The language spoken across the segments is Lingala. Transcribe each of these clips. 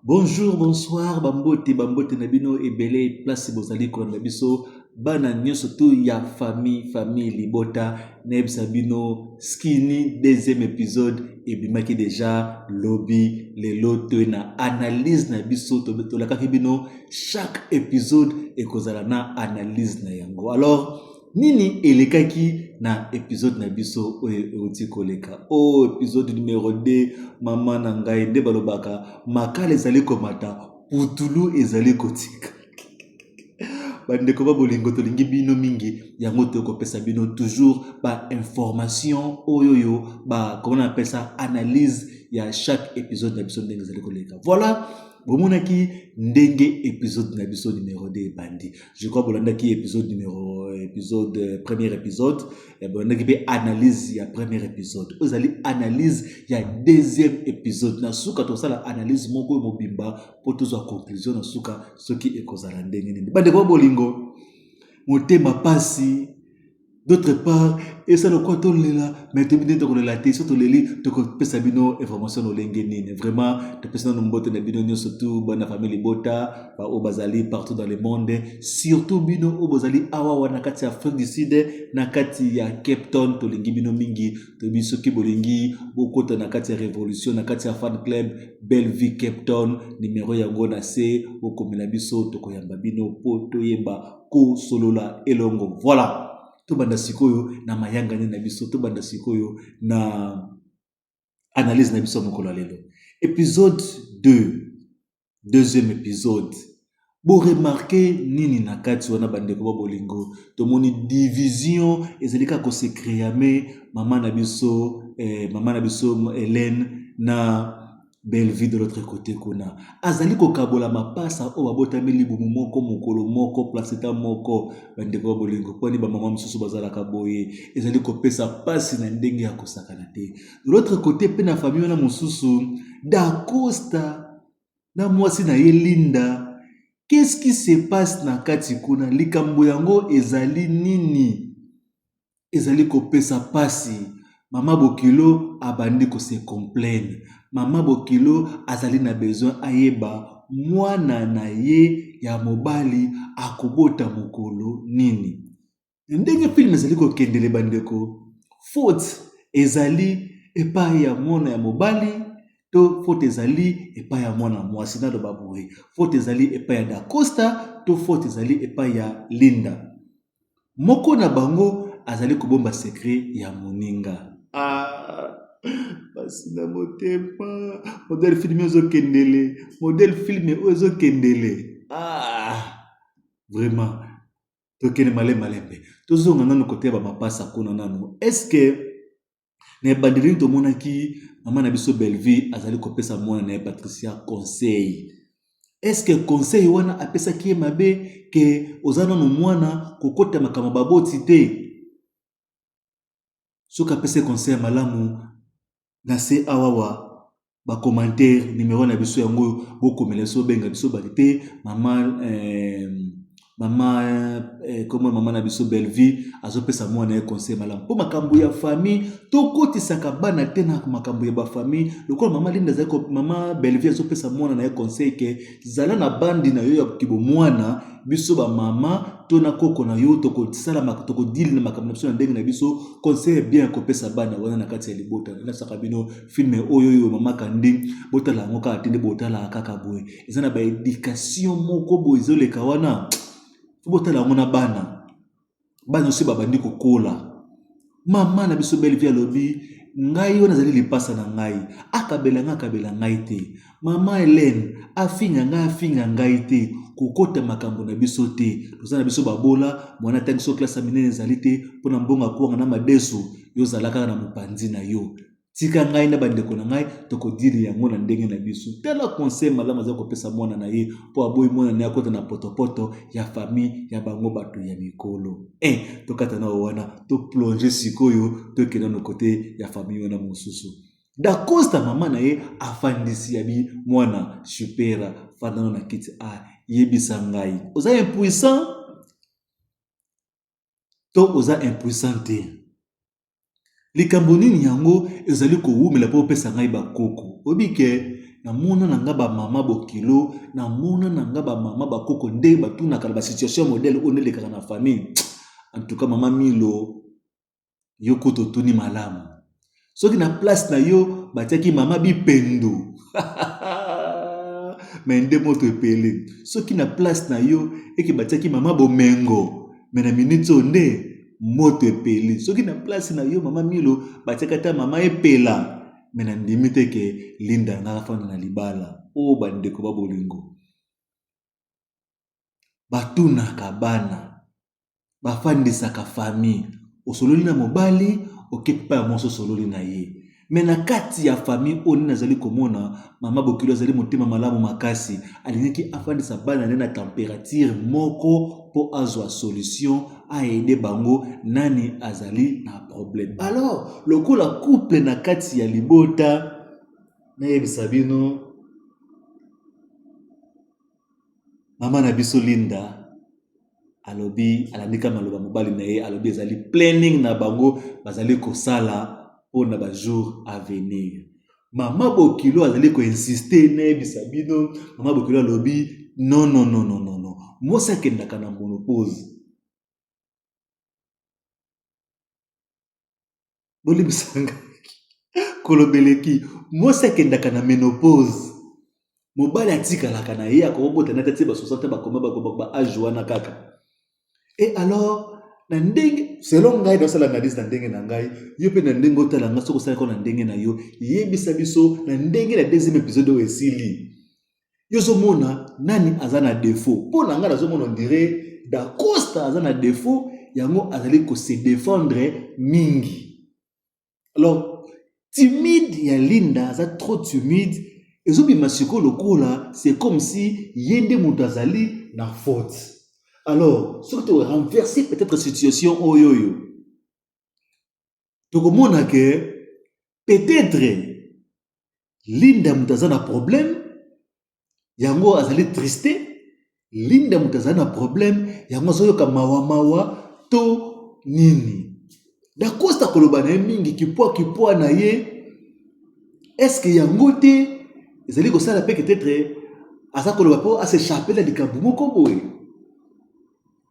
Bonjour, bonsoir, bambote, bambote na bino ebele place bozali kolanda biso bana nyonso tu ya famille famille libota nayebisa bino skinny deuxième épisode ebimaki deja lobi lelo toye na analyse na biso tolakaki bino chaque épisode ekozala na analyse na yango. Alors nini elekaki na episode na biso oyo euti koleka? O oh, episode numero 2, mama na ngai, nde balobaka makala ezali komata, putulu ezali kotika. Bandeko ba bolingo, tolingi bino mingi, yango tokopesa bino toujours ba information oyo oyo ba comment on appelle ça, analyse ya chaque épisode na biso ndenge ezali koleka. Voilà, bomonaki ndenge épisode na biso numéro 2 ebandi. Je crois bolandaki épisode numéro épisode premier épisode, bolandaki mpe analyse ya premier épisode. Oyo ezali analyse ya deuxième épisode. Na suka tosala analyse moko oyo mobimba mpo tozwa conclusion na suka soki ekozala ndenge nini. Bandeko ba bolingo, motema pasi, d'autre part eza lokola tolela, mais toyebi ndenge tokolela te. So toleli, tokopesa bino information lolenge nini? Vraiment, topesi nano mbote na bino nyonso tu bana famille libota baoyo bazali partout dans le monde, surtout bino oyo bozali awa na kati ya Afrique du Sud, na kati ya Cape Town. Tolingi bino mingi. Toyebi soki bolingi bokota na kati ya révolution, na kati ya fan club Bellevue Cape Town, numero yango na se, bokomela biso, tokoyamba bino mpo toyeba kosolola elongo. Voilà, tobanda sikoyo na mayangani na biso, tobanda sikoyo na analyse na biso ya mokolo ya lelo. Épisode 2, deuxième épisode, boremarquer nini na kati wana? Bandeko ba bolingo, tomoni division ezali kaka kose créer. Mama na biso mama na biso Hélène na Bellevue de l'autre côté kuna azali kokabola mapasa oyo babotami libumu moko, mokolo moko, placenta moko. Bandeko ba bolingo, mponi bamama mosusu bazalaka boye, ezali kopesa mpasi na ndenge ya kosakana te. De l'autre côté mpe na famille wana mosusu, Dacosta na mwasi na ye Linda, qu'est-ce qui se passe na kati kuna? Likambo yango ezali nini? Ezali kopesa mpasi. Mama bokilo abandi kose complaindre. Mama bokilo azali na besoin ayeba mwana na ye ya mobali akobota mokolo nini. Ndenge film ezali kokendele, bandeko, faute ezali epai ya mwana ya mobali to faute ezali epai ya mwana mwasi? Naloba boye, faute ezali epai ya Dacosta to faute ezali epai ya Linda? Moko na bango azali kobomba secret ya moninga. Ah, basi na motema, modèle film ezokendele, modèle film oyo ezokendele. Ah, vraiment, tokende malembe malembe. Tozonga nanu kote ya bamapasa kuna nanu. Est-ce na ebandeli nini tomonaki mama na biso Bellevue azali kopesa mwana na ye Patricia conseil? Est-ce conseil wana apesaki ye mabe ke oza nano mwana, kokota makambo baboti te? Soki apesi conseil malamu, na se awawa bacommentaire, numero na biso yango oyo, bokomela biso, bobenga biso. Bali te mama komo mama na biso Bellevue azopesa mwana ye conseil malamu mpo makambo ya famille, tokotisaka bana te na makambo ya bafamille. Lokola mama Linda azali, mama Bellevue azopesa mwana na ye conseil ke zala na bandi na yo ya kibomwana, biso bamama to na koko na yo tokosala, tokodili na makambo na biso na ndenge na biso. Conseil bien kopesa bana wana na kati ya libota. Nasaka bino film oyo oyo mama Kandi, botala yango kaka te nde botalaka kaka boye. Eza na baéducation moko boye ezoleka wana, fo botala yango na bana. Bana nyonso babandi kokola. Mama na biso Bellevue alobi: "Ngai wana azali lipasa na ngai, akabela ngai, akabela ngai te. Mama Helene afinga ngai, afinga ngai te, kokota makambo na biso te. Toza na biso babola, mwana atangi so classe ya minene ezali te mpona mbongo akwanga na madesu. Yo ozala kaka na mopanzi na yo, tika ngai na bandeko na ngai, tokodili yango na ndenge na biso." Tala conseil malamu aza kopesa mwana na ye, mpo aboyi mwana na ye akota na potopoto ya famille ya bango bato ya mikolo. Tokata na wana, toplonge sikoyo, tokenda na kote ya famille wana mosusu. Dacosta, mama na ye afandisi yabi: "Mwana supera, fandano na kiti, a yebisa ngai, oza impuissant to oza impuissant te?" Likambo nini yango ezali kowumela mpo opesa ngai bakoko? Oyebi ke namona na nga bamama bokilo, namona na nga bamama bakoko ndenge batunaka na basituation ya modele oyo nde elekaka na famille. En tout cas mama Milo, yo kutu otuni malamu. Soki na place na yo batiaki mama Bipendu me nde moto epeli. Soki na place na yo eke batiaki mama Bomengo, me na minute oyo nde moto epeli. Soki na place na yo mama Milo batiaki ata mama Epela, me na ndimi te ke Linda nga afanda na libala. O oh, bandeko ba bolingo, batunaka bana bafandisaka famille osololi na mobali oke epai ya mwasi osololi na ye me na kati ya famille oyo nini azali komona mama bokilo azali motema malamu makasi alingaki afandisa bana nde na temperature moko mpo azwa solution aide bango nani azali na problème alors lokola couple na kati ya libota nayebisa bino mama na biso Linda alobi alandi kaka maloba mobali na ye alobi ezali planning na bango bazali kosala mpo na ba jour à venir. Mama bokilo azali ko insister nayebisa bino mama bokilo alobi non non non non non mwasi akendaka na monopause bolimbisa ngai kolobeleki mwasi akendaka na menopause mobali atikalaka na ye akobota na tati ba 60 bakoma ba age wana kaka et alors na ndenge selon ngai nasala analyse na ndenge na ngai yo mpe na ndenge otala ngai soki osalaka na ndenge na yo yebisa biso na ndenge na deuxième épisode oyo esili yo ozomona nani aza na defaut mpo na ngai nazomona ondire dacosta aza na defaut yango azali kose defendre mingi alors timide ya linda aza trop timide ezobima sikoyo lokola c'est comme si ye nde moto azali na faute alors soki to renverser peut-être situation oyo oyo tokomona ke peut-être Linda moto aza na problème yango azali triste Linda moto azali na problème yango azoyoka mawa mawa to nini Dacosta koloba na ye mingi kipwa kipwa na ye eske yango te ezali kosala mpe peut-être aza koloba mpo asechape na likambo moko boye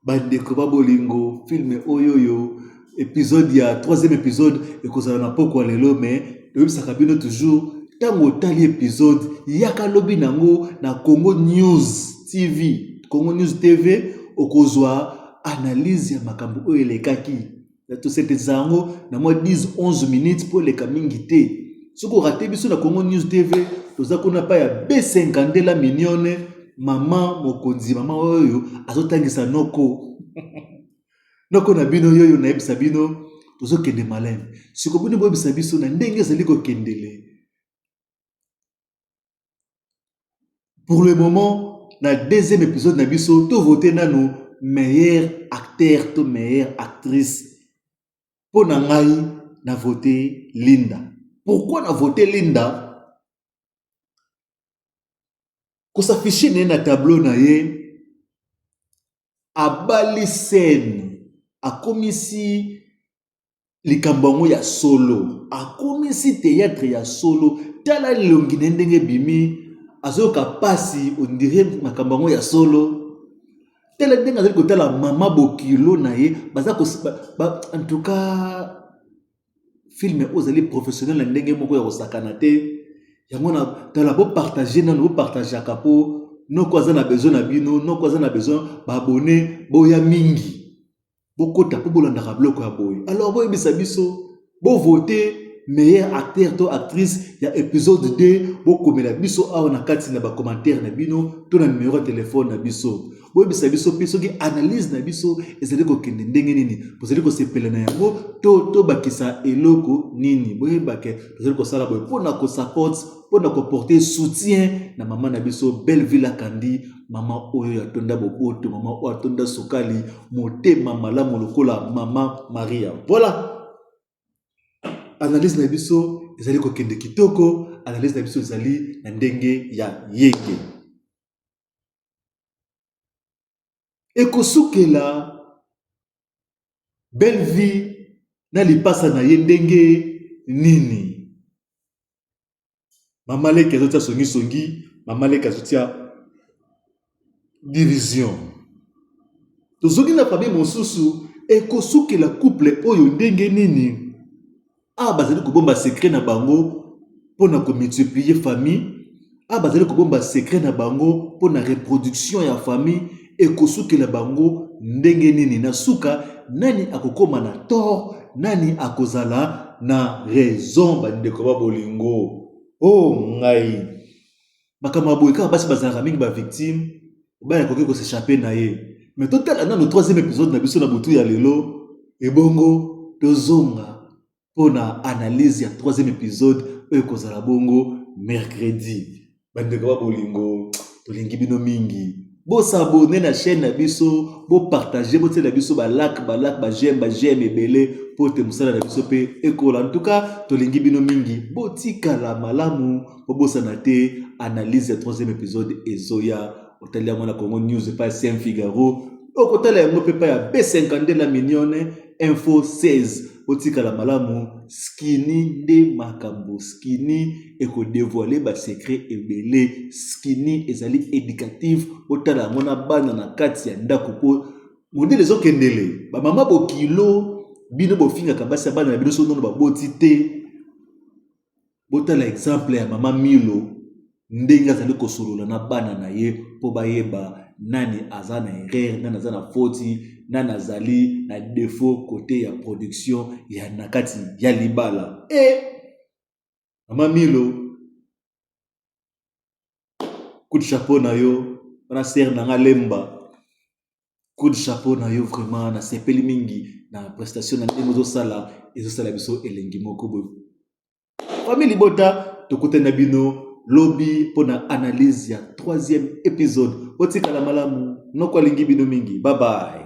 Bandeko ba bolingo film oyo oyo episode ya troisième episode ekozala na pokwa lelo mais toyebisaka bino toujours ntango otali episode yaka lobi nango na Congo News TV Congo News TV okozwa analyse ya makambo oyo elekaki toseteza yango na mwa 10 11 minutes mpo eleka mingi te soki orate biso na congo news tv toza kuna pa ya b50 la mignonne mama mokonzi mama oyo azotangisa noko noko na bino yoyo nayebisa bino tozokende maleme siko bino boyebisa biso na ndenge ezali kokendele Pour le moment, na deuxième épisode na biso, to voter nanu meilleur acteur to meilleure actrice. Mpo na ngai, na voter Linda. Pourquoi na voter Linda? Kosafishe na ye na tableau na ye, abali scène, akomisi likambo yango ya solo akomisi theatre ya solo tala elongi na ye ndenge ebimi azoyoka mpasi ondire makambo yango ya solo tala ndenge azali kotala mama bokilo na ye baza ba, en tout cas filme oyo ezali professionnel na ndenge moko ya kosakana te yango na tala bopartage nano bopartageaka mpo noko aza na besoin na bino noko aza na besoin baabone boya mingi bokota mpo bolandaka biloko ya boye alors boyebisa biso bovote meilleur acteur to actrice ya episode 2 bokomela biso awa na kati na bacommentaire na bino to na numero ya telefone na biso boyebisa biso mpe soki analyse na biso ezali kokende ndenge nini bozali kosepela na yango to tobakisa eloko nini boyebake tozali kosala boye mpo na kosupport mpo na koporte soutien na mama na biso belle villa kandi mama oyo atonda boboto mama oyo atonda sukali motema malamu lokola mama maria voilà analyse na biso ezali kokende kitoko analyse na biso ezali na ndenge ya yenge ekosukela belle vie. na lipasa na ye ndenge nini? Mama leki azotia songisongi, mama leki azotia division. Tozongi na famille mosusu, ekosukela couple oyo ndenge nini? Awa bazali kobomba secret na bango mpo na komultiplier famille, awa bazali kobomba secret na bango mpo na reproduction ya famille, ekosukela bango ndenge nini? Na suka nani akokoma na tort, nani akozala na raison? Bandeko ba bolingo, o oh, ngai makambo ya boye kaka basi bazalaka mingi ba victime, mobali akoki kosechapper na ye. Mais totala nano troisième épisode na biso na butu ya lelo, ebongo tozonga mpo na analyse ya troisième épisode oyo ekozala bongo mercredi. Bandeko ba bolingo, tolingi bino mingi, bosabone na chaîne na biso, bopartage, botiela biso balike balike, baj'aime baj'aime ebele mpo te mosala na biso mpe ekola. En tout cas tolingi bino mingi, botikala malamu, bobosana te analyse ya troisième épisode ezoya. Otali yango na Congo News epai ya Saint Figaro, okotala yango mpe epai ya B52 la mignonne info 16. Botikala malamu, skini nde makambo, skini ekodevoile basecret ebele, skini ezali éducative, botala yango na bana na kati ya ndako mpo modele ezokendele. Bamama bokilo bino bofingaka basi ya bana na bino so nono baboti te, botala exemple ya mama Milo ndenge azali kosolola na bana na ye mpo bayeba nani aza na erreur, nani aza na foti, nani azali na défaut côté ya production ya na kati ya libala. E mama Milo, coup de chapeau na yo wana, sere na nga lemba, coup de chapeau na yo vraiment, nasepeli mingi na prestation na ndenge ozosala, ezosala biso elengi moko boye. Famille libota, tokutani na bino lobi mpo na analyse ya troisième épisode. Botikala malamu, noko alingi bino mingi, bye bye.